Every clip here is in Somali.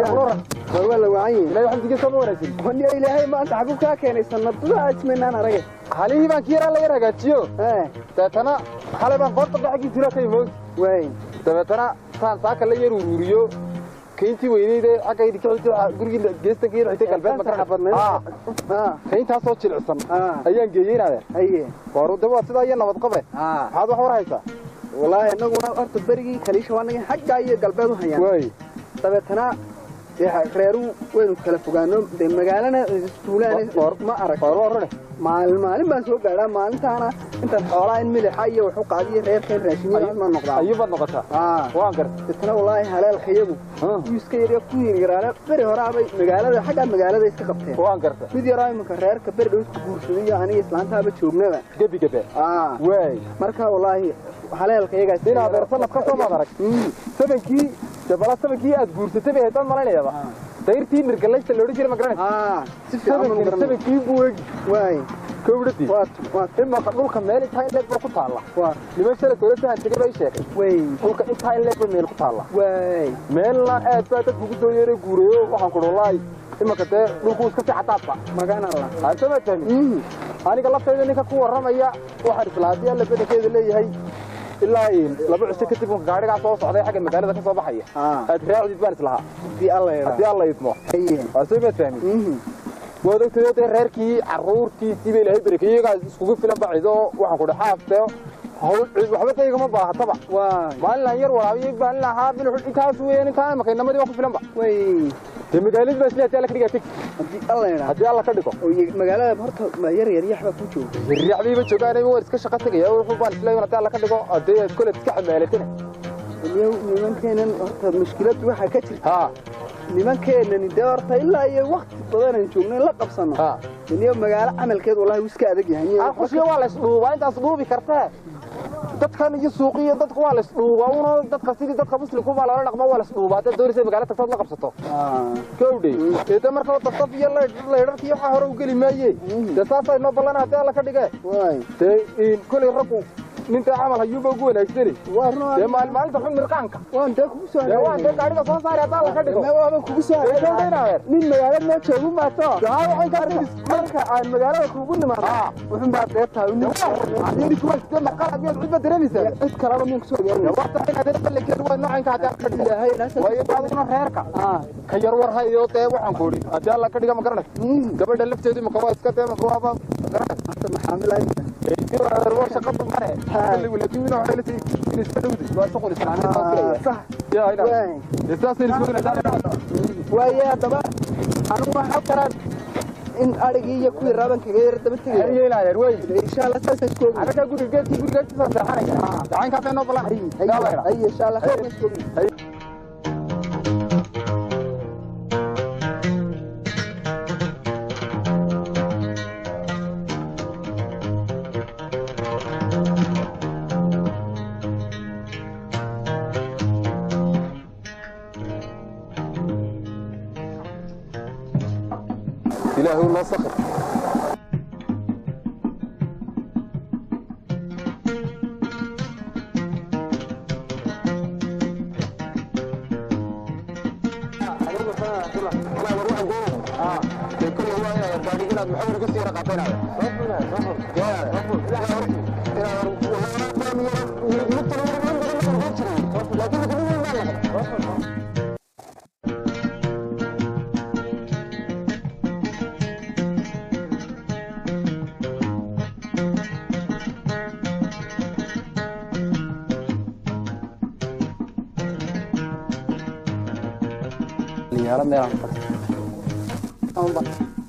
War waa la wacan yahay. Ilaahay xamdigiisa sama wanaagsan. Wani Ilaahay maanta xaguu kaa keenay sanadada ajmaynaan aragay. Halihii baan ki yaraa la yar hagaajiyo. Dabeetana xalay baan qoorta dhaxagii jira ka imood. Waay. Dabeetana saan saaka la yar uruuriyo. Kayntii weyneyd xagga idinka xigtay gurigii geestan ka yar xigtay galbeed ma badnayd. Kayntaasoo jilicsan ayaan geeyey inaadeen. Haye. Waar daba waa sidaa iyo nabad qabe. Maxaad wax war haysaa? Wallaahi innaguna horta berigii kaliisha waa naga xaggaa iyo galbeed u hayaan. Waay. Dabeetana reeru waynu kala fogaano dee magaalana tuulaan ma arag. Waar waa rune. Maalin maalin baan soo gaadhaa maalintaana intaan xoolaa in milixa iyo wax u qaadiyo reerkan raashinyo ma noqdaa. Ayuu baad noqotaa. Waan gartay. Deetana wallaahi haleelkayagu wuu iska yarya ku yaryaraana beri horaabay magaalada xaggaa magaalada iska qabteen. Waan gartay. Mid yaraa iminka reerka beri dhow isku guursaday iyo aniga islaantaaba joognaba. Gebi gebe. Waay. Marka wallaahi haleelkayagaas. Inaad reer sanadka soo maad arag. Sabankii dabala sabankii aad guursatay bay haddaan malaynayaaba. Dayrtii mirgalaysta la odhan jiray ma garanaysa. Si fiican baan u garanaya. Sabankii buu egi. Waay. Kowdhadii. Waa. Imaka dhulka meel intaa in leeg ba ku taalla. Waa. Niman shalay dowladda tegay baa ii sheegay. Way. Dhulka intaa in leeg ba meel ku taalla. Waay. Meelna aad baa dadku ugu soo yeeray guurayo waxaan ku wallaahi imaka dee dhulku iska sii cadaadba. Magaan Allah. Soo ma fahmin. Aniga laftayda ninka ku warramaya waxaan islaa haddii Alla badankeeda leeyahay ilaa laba cisho kadib gaarigaa soo socday xagga magaalada ka soo baxaya. Aad raacdid baan islahaa. Haddii Alla yidhaa. Haddii Alla idmo. Waa soo ma fahmin. Waad ogtahay dee reerkii carruurtiisii bay Ilaahay barakeeyey iyagaa iskugu filan ba cido waxaan ku dhaxaa xaaftee hawl cid waxba taygama baahataba. Maalin aan yar waraabiyey maalin ahaa bil intaas weeyaan intaa imaka inamadii waa ku filan ba. Way. Dee magaalada baa isleeyahay Alla ka dhigaa teg. Haddii Alla yidhaa. Haddii Alla ka dhigo. Oo magaalada horta ma yar yar yax baa ku jooga. Yaryacdiiba joogaan war iska shaqo tegaya wuxuu baan isleeyahay haddii Alla ka dhigo haddii aad kole iska xamaalatana. Yow nimankeenan horta mushkilad waxaa ka jirta. Nimankeenani dee horta ilaa iyo waqti badan aan joogno in la qabsano. Niyo magaalo camalkeed wallaahi wuu iska adag yahay. Qushiyo waa la isdhuubaa intaas dhuubi kartee. Dadkan iyo suuqiyo dadku waa la isdhuubaa una dadka sidii dadka muslimku baa loola dhaqmo waa la isdhuubaa haddaad doonaysa magaalo tagtood la qabsato. Gowdhay. Eeda marka taf iyo leydharkii waxaa hore u geli maayee. Dee saasay noo ballan haddii Alla ka dhigee. Waay. Dee kolay raggu ninta camal hayuuba ugu wanaagsani. Dee maalin maalinta xun mirqaanka. Waan dee kugu soo Dee waan dee gaariga soo saari haddii Alla ka dhigo. Waaba kugu soo Dee gowdhay inaadeer. Nin magaalo noo joogu maato. Haa waxay ka marka aan magaalada kuugu nimaado wuxuun baa dee tahay nin. Yeri kuwa sidee maqal miyaad cid ba dareemaysaa? Cid kalaba miyan kusoo gaarin. Waa tahay inaad ballankeedu waa noocanka haddii Alla ka dhigo. Ilaahay naasa. Waayo adiguna reerka. Ka yar war hayo dee waxaan ku idhi haddii Alla ka dhiga ma garanaysa. Gabadha lafteedu imaka waa iska dee maka waaba garanaysa. Horta maxaamil waa shaqo dumane. Laakiin inuu waxay la sii in iska dhowdi waa shuqul islaamnimo baan filaya. Sax. Yaa inaad. Dee saasay isku ognaysaa. Waaye haddaba anigu waxaa karaa in adhigii iyo kuwii raaban kaga yar daba tegaya. Haye ilaadeer wey. Insha Allah saasay isku ognahay. Anaga guriga geedkii guriga agtiisa seexanaya. Gacankaasay noo ballan. Haye insha Allah khayr baan isku ognahay. Ilaahu noo sakhir.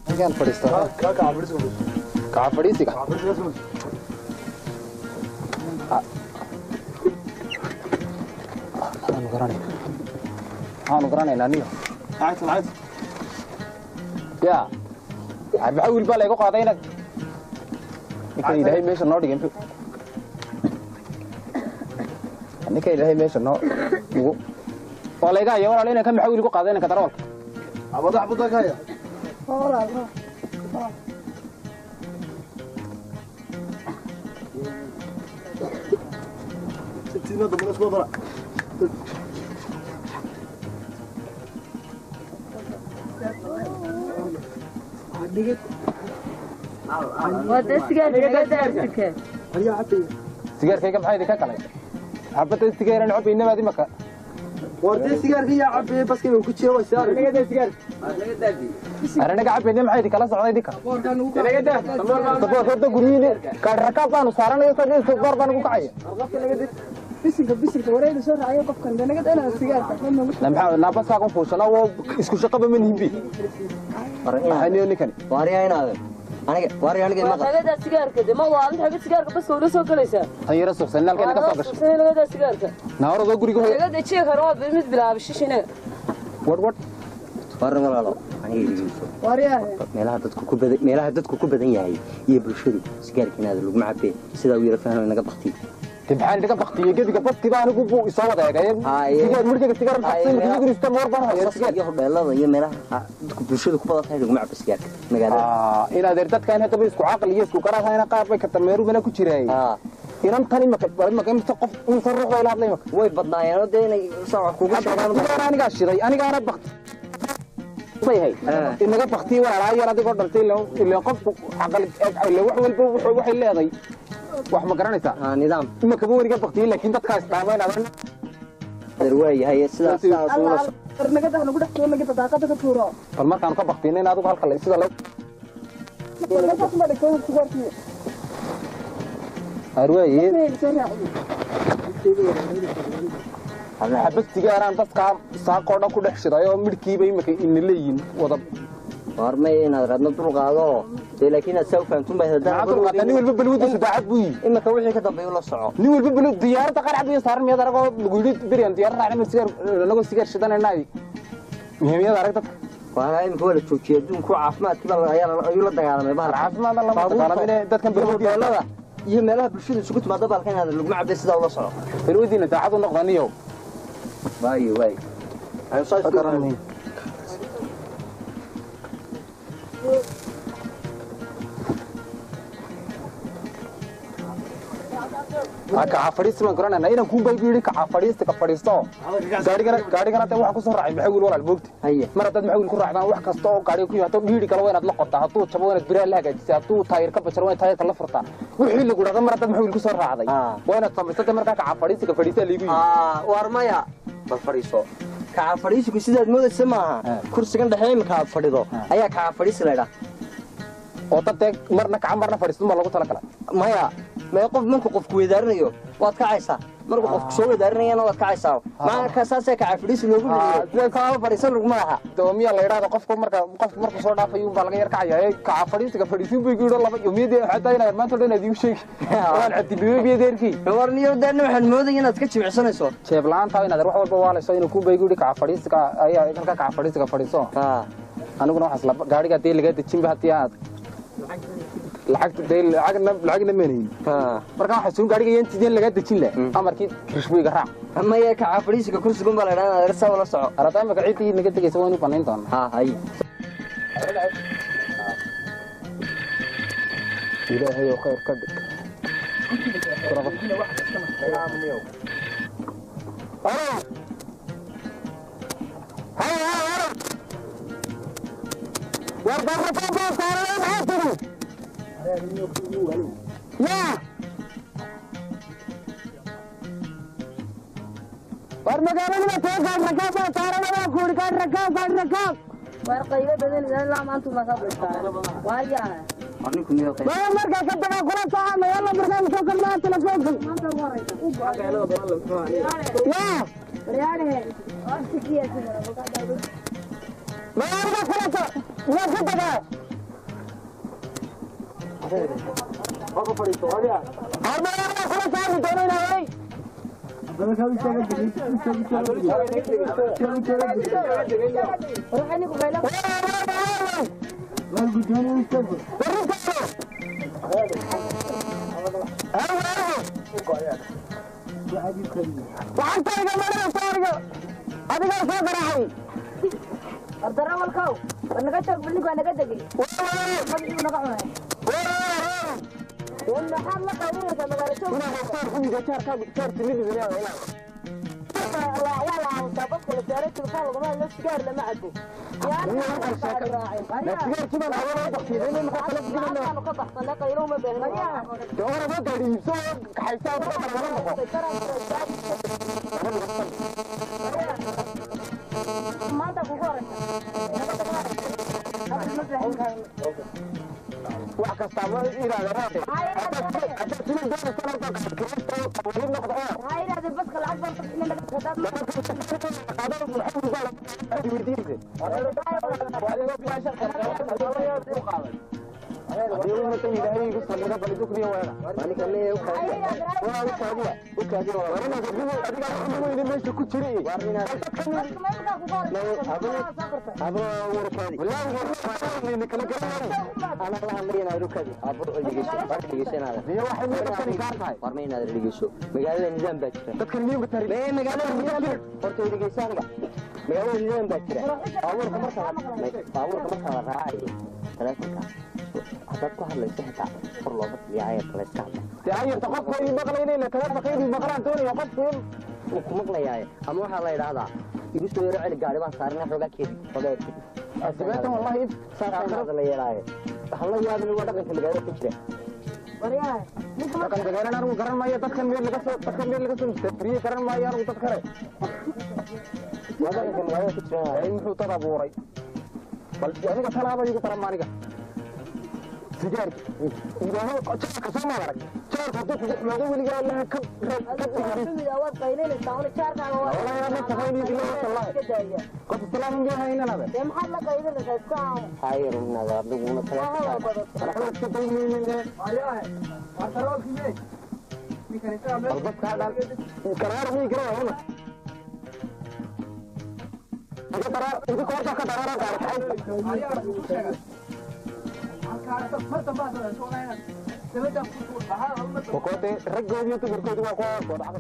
Halkaan fadhiistaa. Kaca fadhiisiga. Waxaanu garanaynaa. Waxaanu garanaynaa niyo. Yaa. Maxaa wiil baa layga qaaday inag. Ninkan Ilaahay meesha noo dhigay muxuu. Ninkan Ilaahay meesha noo dhigo. Waa layga haya walaal inaan ka maxaa wiil ku qaaday inanka darawalka. Wada sigaarka naga daarsika. Sigaarkayga maxaa idinka kalay? Xabadda sigaaran cabayna baad imaka. Wardee sigaarka yaa cabay baskay ku jira waa sigaar. Aranaga cabayna maxaa idinkala socday idinka? Saboorka horta guryihiin kaadh rakaab baanu saaranayo saboor baan ugu kacaya. Bisinka bisinka wareega soo raacay qofkan naga dhanaa sigaarka. Maxaa naabasaa ku fuushana oo isku shaqaba ma nihin bi. Maxaa niyo ninkani? Waariyaa inaadan. Aniga waariyaa aniga maqal. Naga daa sigaarka de ma waa inta xabad sigaarka baska ula soo galaysaa. Tan yara suuxsan halkan ka soo gashay. Suuxsan naga daa sigaarka. Naaradoo guriga hooyo. Naga dejiye karo waa mid bilaab shishina. War war. War walaalo aniga idiinso. Waariyaa. Meelaha dadku ku badan yahay iyo bulshadu sigaarka inaad lagu macabee sida uu yara fahno naga baqti. Maxaa naga baqtiyay gediga baski baa anigu buu isoo wada eegay. Sigaar murjiga sigaar maxaa siin guriga moor baan hayaa sigaar iyo hodheelada iyo meelaha dadku bulshadu ku badan tahay lagu macabo sigaarka magaalada. Inaad dadka in hadaba isku caqli iyo isku garaad hayna qaar bay ka tameeru mana ku jiray. Inan tani ma ma imta qof in soo ruux ila hadlay ma way badnaayeen oo inay soo kugu sheegaan aniga shiday anigaana baqti bay inaga baqti walaalaa yar adigoo dhaltay ilaa qofku caqli ilaa wax walba wuxuu waxay leedahay wax ma garanaysaa nidaam ima kaba weriga baqtiye laakiin dadkaas dhaamayna waayahay sidaas naga dah nagu dhex tuuro naga daaqada ka tuuro. Bal markaan ka baqtiyna in adigu halka sida loo arwaaye xabad sigaaraan dadka saaqoo dhan ku dhex shiday oo midhkiiba imika ina leeyihin wada war may inaad radno dul qaado laakiin aad saa u fahamtun bay haddana nin walba balwadiisu daacad buu yihi imika wixii ka dambeeya la soco nin walba balwad diyaaradda qaar cabiyo saaran miyaad aragoo lagu yidhi beriyan diyaarad raacnay sigaar anagoo sigaar shidanaynaay muhiimiyad arag dadka waana imika waa la joojiyey adduunku caafimaadkii baa ayuu la dagaalamay bahal caafimaadna lama dagaalamine dadkan balwadiilada iyo meelaha bulshada isugu timaada baalka inaad laguma cabay sidaa ula soco balwadiina daacad u noqdaniyow waayo waayo Kaca fadhiista baan garanayna inaan kuu baygu yidhi kaca fadhiista ka fadhiisto gaadhigana dee waxa ku soo raacay maxay wiil walaal moogta mar haddaad maxay wiil ku raacdaan wax kasta oo gaadhiga ku yimaado dhiiri kale waa inaad la qotaa hadduu jabo waa inaad biraha la hagaajisaa hadduu taayir ka bajaro waa inaad taayirka la furtaa wixii lagu dhahdo mar haddaad maxay wiil ku soo raacday waa inaad samaysatay markaa kaca fadhiista ka fadhiistaa laygu yidhi waar maya bal fadhiiso kaca fadhiisigu sidaad moodaysa maaha kursigan dhexe imika aad fadhido ayaa kaca fadhiisi laydhaa oo dad dee marna kaca marna fadhiisto ma lagu talagalay maya ma qof markuu qofku weedaarinayo waad kacaysaa markuu qofku soo weedaarinayana waad kacaysaa marka saasee kaca fadhiisi loogu bixiyo kaca fadhiisan laguma laha doomiya la yidhaahdo qofku marka qofku markuu soo dhaafayo unbaa laga yar kacaya ee kaca fadhiisiga fadhiisin buu igu yidhi laba yomiyadii xataa inaad maanta dhan aad iigu sheegi waan cadibiyey biyadeerkii warniyo deerna waxaan moodaya inaad ka jimicsanayso jeeb la'aanta inaad wax walba waalayso inuu kuuba igu yidhi kaca fadhiisiga ayaa halka kaca fadhiisiga fadhiiso aniguna waxaas gaadhiga haddii lagaa dejinba haddii aad lacagta dee lacagna meenayn marka waxaa suun gaadhiga yeen lagaa dejin leh amarkii rishbuyga raac maya kaca fadhiisiga kursigun baa la idhaha inaad saa ula soco arada imika ciddii naga degaysa waynu banayn doonaa hay ilaahay oo khayr ka dhig war magaalada soo gaad rakaab baa saaran baa ku yidhi gaad rakaab gaad rakaab war qaybo badan ilaa maanta ma ka baxaa waayaa waa markaa ka tagaa kula socona yalla markaan soo kalmaa telefoonka yaa magaalada kula soc waa ka tagaa har magaalada kula saari doono inaa adigaa soo garaacay darawalkow war naga joog bilnig waa naga degay madaxuu naga cunay maxaad la qaylinaysaa magaalo joog waa la aamusaa baska la saaray telefoon laguma hadlo sigaar lama cabo Magaalada nidaam baa jira. Dadkan miyuu tarin? Magaalada nidaam horta dhegeysa aniga. Magaalada nidaam baa jira. Baabuurka marka la raacayo taleefanka hadaad ku hadlayso xitaa kor looma yaaya la iska hadla. Ayarta qofku inuu maqlaynayna taleefanka inuu maqlaan doonaya qofku wuu ku maqlayaaye ama waxaa la yidhaahdaa igu soo yaro celi gaari baan saarana xoogaa keedi xoogaa keedi. Sibeetan wallahi saasaa la yeelaaye. Waxaan la yaabin waa dhaqanka magaalada ku jira. Dhaqanka magaalada anigu garan maayo dadkan meel laga soo dadkan meel laga soo mustafriye garan maayo anigu dad kale. Waa dhaqanka magaalada ku jira. Ay muxuu dad abuuray. Bal aniga talaaba igu daran aniga. Sigaarka ilaahay jaarka soo ma arag. Jaarka hadduu kugu xumaado weligaa Allaha ka ka dhigin. Wallahi ma taqaani billahi wallahi. Qof islaam ma haynana be. Hayr nada adiguna taleefanka. Waxba daynaynin. Dadka dhan karaar mii garaa Iga daraar iga koorta ka daraar gaar Kokote raggoodii dumarkoodii waa kuwa wada.